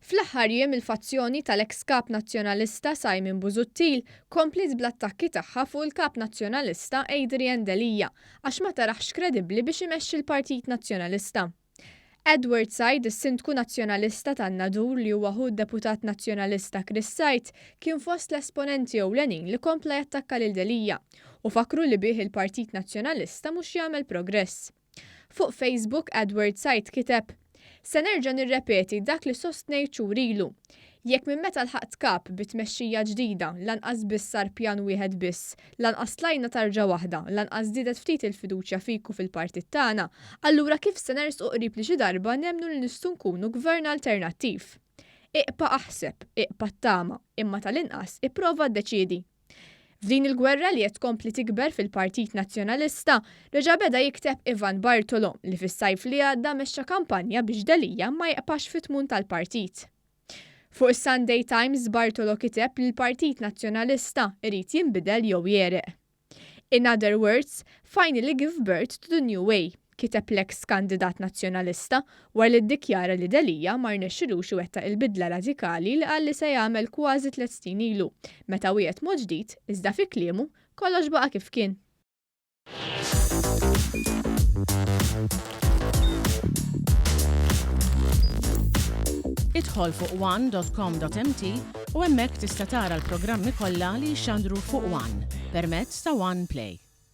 Fl-aħħar jiem il-fazzjoni tal-eks Kap Nazzjonalista Simon Busuttil kompliet bl-attakki tagħha fuq il-Kap Nazzjonalista Adrian Delia għax ma tarahx kredibbli biex imexxi l-Partit Nazzjonalista. Edward Said, is-Sindku Nazzjonalista tan-Nadur li huwa ħu d-Deputat Nazzjonalista Chris Said, kien fost l-esponenti ewlenin li kompla jattakka lil Delia u fakkru li bih il-Partit Nazzjonalista mhux jagħmel progress. Fuq Facebook, Edward Said kiteb, Se nerġa' nirrepeti dak li sostnejt xhur ilu. Jekk minn meta lħaqt Kap bi tmexxija ġdida, lanqas biss sar pjan wieħed biss, lanqas tlajna tarġa waħda, lanqas żdiedet ftit il-fiduċja fik u fil-partit tagħna, allura kif se nersqu qrib li xi darba nemmnu li nistgħu nkunu gvern alternattiv? Iqpa' aħseb, iqpa' ttama, imma tal-inqas ipprova ddeċiedi. F'din il-gwerra li qed tkompli tikber fil-Partit Nazzjonalista, reġa' beda jikteb Ivan Bartolo li fis-sajf li għadda mexxa kampanja biex Delia ma jibqax fit-tmun tal-partit. Fuq is-Sunday Times Bartolo kiteb li l-Partit Nazzjonalista irid jinbidel jew jegħreq. In other words, finally give birth to the new way, kiteb l-eks kandidat Nazzjonalista wara li ddikjara li Delia ma rnexxilux iwettaq il-bidla radikali li qal li se jagħmel kważi tlett snin ilu, meta wiegħed mod ġdid, iżda fi kliemu, kollox baqa' kif kien. Idħol fuq one.com.mt u hemmhekk tista' tara l-programmi kollha li jixxandru fuq One permezz ta' One Play.